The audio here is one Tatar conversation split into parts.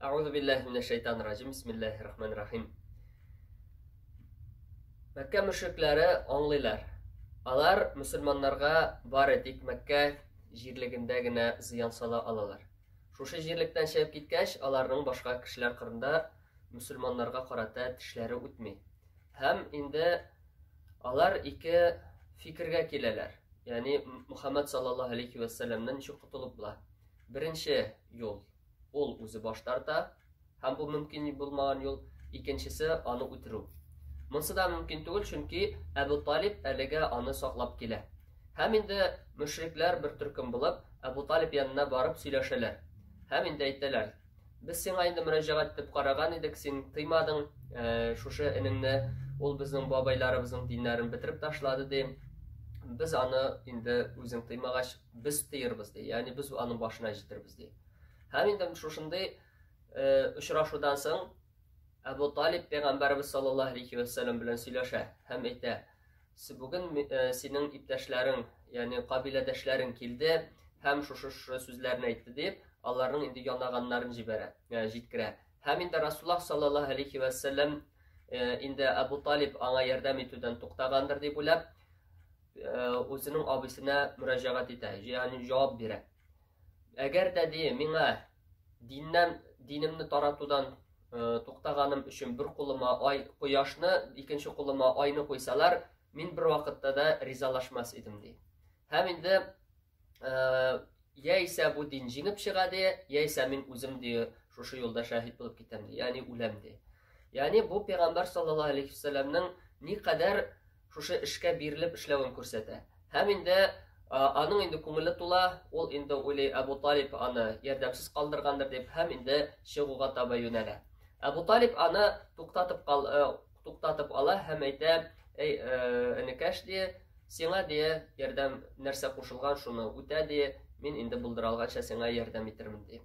Әгъузу биллаһи минәш шайтанир раҗим. Бисмиллаһир рахманир рахим. Мәккә мөшрикләре аңлыйлар. Алар мөселманнарга бары тик Мәккә җирлегендә генә зыян сала алалар. Шушы җирлектән чыгып киткәч, аларның башка кешеләр кырында мөселманнарга карата тешләре үтми. Һәм инде алар ике фикергә киләләр. Ягъни Мухаммад саллаллаһу алейхи ва сәлләмнән ничек котылып була? Беренче юл ул үзе баш тарта, һәм бу мөмкин булмаган юл. Икенчесе аны үтерү. Монсы да мөмкин түгел, чөнки Әбу Талиб әлегә аны саклап килә. Һәм инде мөшрикләр бер төркем булып Әбу Талиб янына барып сөйләшәләр. Һәм инде әйтәләр: "Без сиңа инде мөрәҗәгать итеп караган идек, син тыймадың, шушы энеңне, ул безнең бабайларыбызның диннәрен бетереп ташлады, ди. Без аны инде үзең тыймагач, без тыербыз, ди. Ягъни без аның башына җитербез, ди. Һәм инде шушындый очрашудан соң Әбу Талиб пәйгамбәребез саллаллаһу алейхи ва сәлләм белән сөйләшә һәм әйтә: "Бүген синең иптәшләрең, ягъни кабиләдәшләрең килде һәм шушы шушы сүзләрне әйтте", дип, аларның инде янаганнарын җибәрә, җиткерә. Һәм инде Расуллаһ саллаллаһу алейхи ва сәлләм инде Әбу Талиб аңа ярдәм итүдән туктагандыр дип уйлап, үзенең абыйсына мөрәҗәгать итә, ягъни җавап бирә. Әгәр дә ди, миңа диннән, динемне таратудан туктаганым өчен бер кулыма ай, кояшны, икенче кулыма айны куйсалар, мин бер вакытта да ризалашмас идем ди. Һәм инде яисә бу дин җиңеп чыга ди, яисә мин үзем ди шушы юлда шәһид булып китәм ди, ягъни үләм ди. Ягъни бу пәйгамбәр саллаллаһу алейхи вәсәлләмнең никадәр шушы эшкә бирелеп эшләвен күрсәтә. Һәм инде аның инде күңеле тула, ул инде уйлый, Әбу Талиб аны ярдәмсез калдыргандыр дип, һәм инде чыгуга таба юнәлә. Әбу Талиб аны туктатып кал, туктатып ала һәм әйтә: "Әй, энекәш, ди, сиңа ди ярдәм нәрсә кушылган, шуны үтә ди, мин инде булдыра алганча сиңа ярдәм итермен", ди.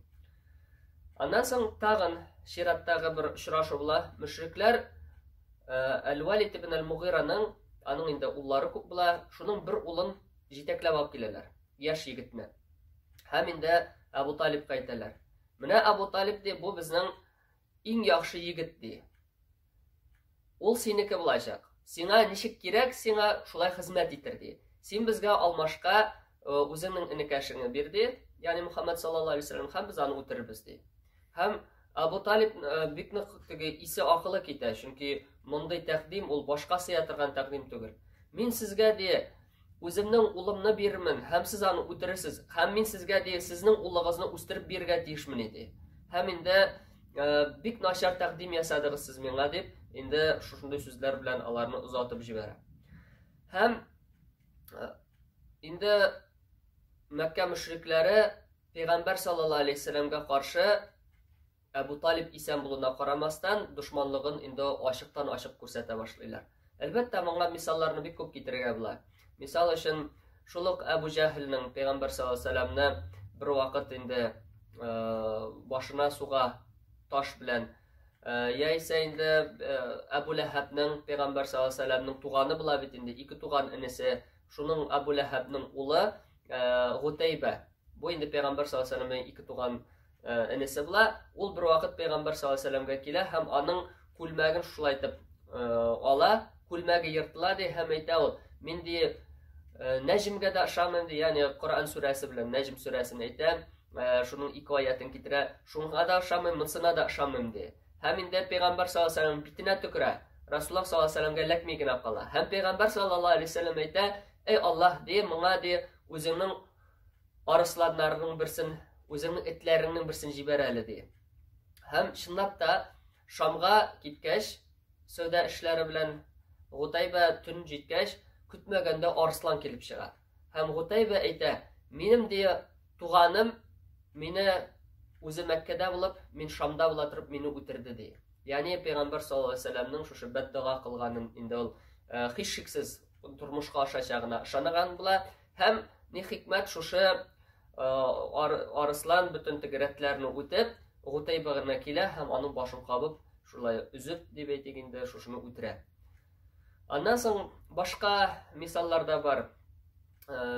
Аннан соң тагын чираттагы бер очрашу була. Мөшрикләр Әл-Валид ибн Әл-Мугыйраның, аның инде уллары күп була, шуның бер улын җитәкләп алып киләләр, яшь егетне. Һәм инде Әбу Талибка әйтәләр. Менә Әбу Талиб ди, бу безнең иң яхшы егет ди. Ул синеке булачак. Сиңа ничек кирәк, сиңа шулай хезмәт итер ди. Син безгә алмашка үзеңнең энекәшеңне бир ди, ягъни Мухаммад саллаллаһу алейһи вәсәлләм, һәм без аны үтерербез ди. Һәм Абу Талиб бик нык теге исе акылы китә, чөнки мондый тәкъдим ул башка сыя торган тәкъдим түгел. Мин сезгә ди үземнең улымны бирермен һәм сез аны үтерерсез, һәм мин сезгә ди сезнең улыгызны үстереп бирергә тиешмен иде. Һәм инде бик начар тәкъдим ясадыгыз сез миңа дип, инде шушындый сүзләр белән аларны озатып җибәрә. Һәм инде Мәккә мөшрикләре Пәйгамбәр саллаллаһу алейһи вәсәлләмгә каршы Әбу Талиб исән булуына карамастан, дошманлыгын инде ачыктан-ачык күрсәтә башлыйлар. Әлбәттә, моңа мисалларны бик күп китерергә була. Мисал өчен, шул ук Әбу Җәһелнең Пәйгамбәр саллаллаһу алейһи вәсәлләмне бер вакыт инде башына суга таш белән, яисә инде Әбу Ләһәбнең Пәйгамбәр саллаллаһу алейһи вәсәлләмнең туганы була бит инде, ике туган энесе, шуның Әбу Ләһәбнең улы Гутәйбә. Бу инде Пәйгамбәр саллаллаһу алейһи вәсәлләмнең ике туган энесе була. Ул бер вакыт Пәйгамбәр саллаллаһу алейһи вәсәлләмгә килә һәм аның күлмәген шулай итеп ала, күлмәге ертыла ди һәм әйтә ул: "Мин ди Нәҗмгә дә ышанмыйм ди, ягъни Коръән сүрәсе белән Нәҗм сүрәсен әйтә, шуның ике аятын китерә. Шуңа да ышанмыйм, монсына да ышанмыйм ди. Һәм инде Пәйгамбәр саллаллаһу алейһи вәсәлләм битенә төкерә. Расуллаһ саллаллаһу алейһи вәсәлләмгә эләкми генә кала. Һәм Пәйгамбәр саллаллаһу алейһи вәсәлләм әйтә: "Эй Аллаһ, ди, моңа ди үзеңнең арысланнарының берсен, үзеңнең этләреңнең берсен җибәр әле, ди. Һәм чынлап та Шамга киткәч, сәүдә эшләре белән Гутайбә төн җиткәч, көтмәгәндә арыслан килеп чыга. Һәм Гутайбә әйтә: "Минем ди туганым мине үзе Мәккәдә булып, мин Шамда була торып мине үтерде", ди. Ягъни пәйгамбәр саллаллаһу алейһи вәсәлләмнең шушы бәддога кылганын инде ул һичшиксез тормышка ашачагына ышаныган була. Һәм ни хикмәт шушы арыслан бөтен теге рәтләрне үтеп, Гутәйбәгенә килә һәм аның башын кабып, шулай өзеп дип әйтик инде, шушыны үтерә. Аннан соң башка мисаллар да бар.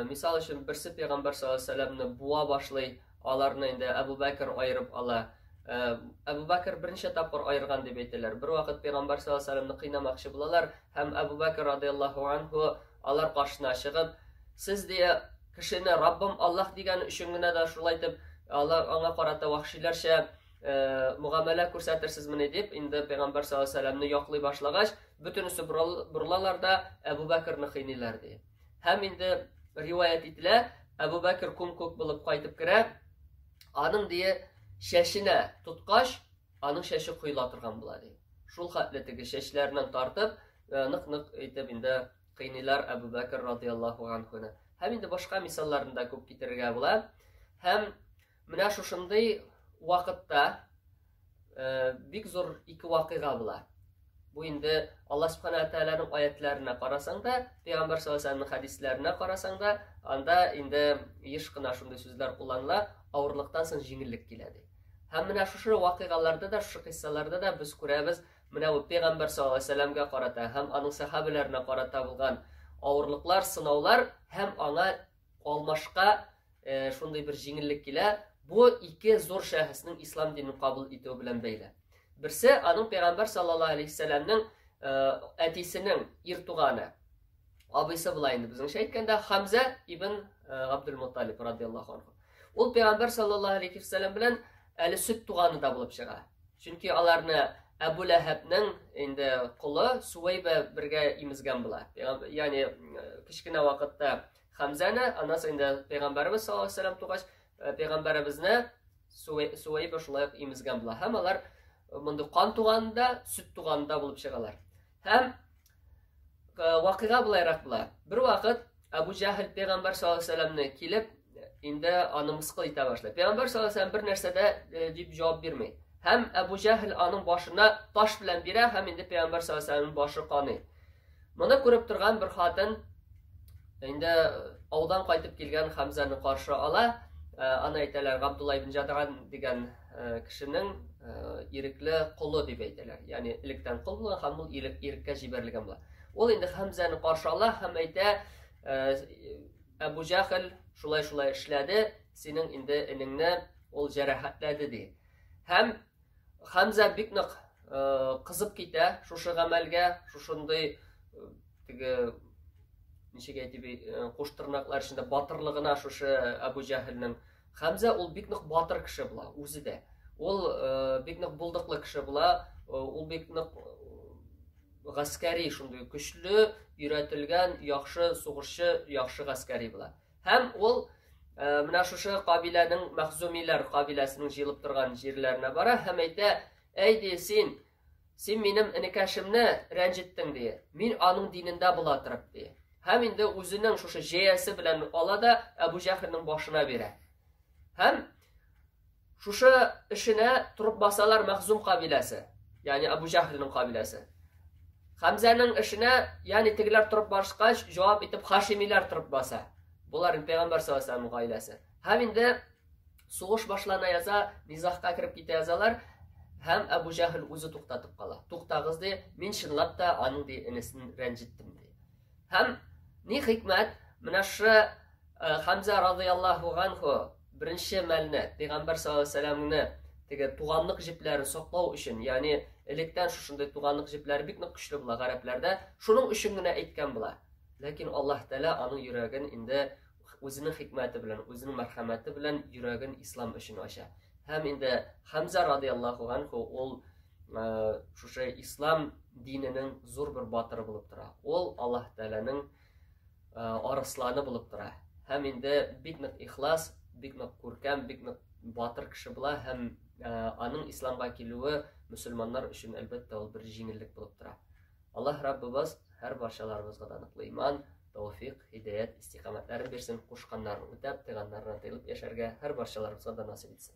Мисал өчен, берсе пәйгамбәр саллаллаһу алейһи вәсәлләмне буа башлый, аларны инде Әбу Бәкер аерып ала. Әбу Бәкер берничә тапкыр аерган дип әйтәләр. Бер вакыт пәйгамбәр саллаллаһу алейһи вәсәлләмне кыйнамакчы булалар һәм Әбу Бәкер радияллаһу анһу алар каршына чыгып, сез дия кешене Раббым Аллаһ дигән өчен генә дә шулай итеп алар аңа карата вахшиләрчә мөгамәлә күрсәтерсезмени дип, инде пәйгамбәр саллаллаһу алейһи вәсәлләмне яклый башлагач, бөтенесе борылалар да Әбу Бәкерне кыйныйлар ди. Һәм инде риваять ителә, Әбу Бәкер күм-күк булып кайтып керә, аның дие чәченә тоткач, аның чәче коела торган була ди. Шул хәтле теге чәчләреннән тартып, нык-нык итеп инде кыйныйлар Әбу Бәкер радияллаһу анхуны. Һәм инде башка мисалларны да күп китерергә була. Һәм менә шушындый вакытта бик зур ике вакыйга була. Бу инде Аллаһ Субхана Тәгаләнең аятларына карасаң да, Пәйгамбәр саллаллаһу алейһи вәсәлләмнең хәдисләренә карасаң да, анда инде еш кына шундый сүзләр кулланыла, авырлыктан соң җиңеллек килә ди. Һәм менә шушы вакыйгаларда да, шушы кыйссаларда да без күрәбез, менә бу Пәйгамбәр саллаллаһу алейһи вәсәлләмгә карата һәм аның сәхабәләренә карата булган авырлыклар, сынаулар һәм аңа алмашка шундый бер җиңеллек килә. Бу ике зур шәхеснең ислам динен кабул итүе белән бәйле. Берсе аның пәйгамбәр саллаллаһу алейһи вәсәлләмнең әтисенең ир туганы, абыйсы була инде безнеңчә әйткәндә, Хамза ибн Габдул Мутталиб радияллаһу анху. Ул пәйгамбәр саллаллаһу алейһи вәсәлләм белән әле сөт туганы да булып чыга. Чөнки аларны Әбу Ләһәбнең инде колы Сувәйбә бергә имезгән була. Ягъни кечкенә вакытта Хәмзәне, аннан соң инде пәйгамбәребез саллаллаһу алейһи вәсәлләм тугач, пәйгамбәребезне Сувәйбә шулай ук имезгән була. Һәм алар мондый кан туганында, сөт туганында булып чыгалар. Һәм вакыйга болайрак була. Бер вакыт Әбу Җәһел пәйгамбәр саллаллаһу алейһи вәсәлләмне килеп, инде аны мыскыл итә башлый. Пәйгамбәр саллаллаһу алейһи вәсәлләм бер нәрсә дә дип җавап бирми. Һәм Әбу Җәһел аның башына таш белән бирә һәм инде пәйгамбәр саллаллаһу алейһи вәсәлләмнең башы каный. Моны күреп торган бер хатын инде аудан кайтып килгән Хамзаны каршы ала. Аны әйтәләр Габдулла ибн Җадган дигән кешенең ирекле колы дип әйтәләр. Ягъни электән кол булган һәм ул иреккә җибәрелгән була. Ул инде Хәмзәне каршы ала һәм әйтә, Әбу Җәхел шулай-шулай эшләде, синең инде энеңне ул җәрәхәтләде ди. Һәм Хәмзә бик нык кызып китә шушы гамәлгә, шушындый теге ничек әйтеп, куш тырнаклар эчендә батырлыгына шушы Әбу Җәһелнең. Хәмзә ул бик нык батыр кеше була, үзе дә. Ул бик нык булдыклы кеше була, ул бик нык гаскәри шундый көчле, өйрәтелгән, яхшы сугышчы, яхшы гаскәри була. Һәм ул менә шушы кабиләнең Мәхзумиләр кабиләсенең җыелып торган җирләренә бара һәм әйтә: "Әй ди, син, син минем энекәшемне рәнҗеттең ди. Мин аның динендә була торып ди." Һәм инде үзенең шушы җәясе белән ала да Әбу Җәһелнең башына бирә. Һәм Шушы эшенә торып басалар Мәхзум кабиләсе, ягъни Абу Җәһелнең кабиләсе. Хәмзәнең эшенә, ягъни тегеләр торып баскач, җавап итеп Хашимиләр торып баса. Болар пәйгамбәр саллаллаһу алейһи вәсәлләмнең гаиләсе. Һәм инде сугыш башлана яза, низахка кереп китә язалар. Һәм Әбу Җәһел үзе туктатып кала. Туктагыз ди, мин чынлап та аның ди энесен рәнҗеттем ди. Һәм ни хикмәт, менә шушы Хамза радыяллаһу анху беренче мәлне пәйгамбәр саллаллаһу алейһи вәсәлләмне теге туганлык җепләрен саклау өчен, ягъни электән шушындый туганлык җепләре бик нык көчле була гарәпләрдә, шуның өчен генә әйткән була. Ләкин Аллаһ Тәгалә аның йөрәген инде үзенең хикмәте белән, үзенең мәрхәмәте белән йөрәген ислам өчен ача. Һәм инде Хамза радыяллаһу анху ул шушы ислам диненең зур бер батыры булып тора. Ул Аллаһ Тәгаләнең арысланы булып тора. Һәм инде бик нык ихлас, бик нык күркәм, бик нык батыр кеше була һәм аның исламга килүе мөселманнар өчен әлбәттә ул бер җиңеллек булып тора. Аллаһ Раббыбыз һәр барчаларыбызга да ныклы иман, тәүфик, һидаят, истикамәтләрен бирсен, кушканнарын үтәп, тыйганнарыннан тыелып яшәргә һәр барчаларыбызга да насыйп итсен.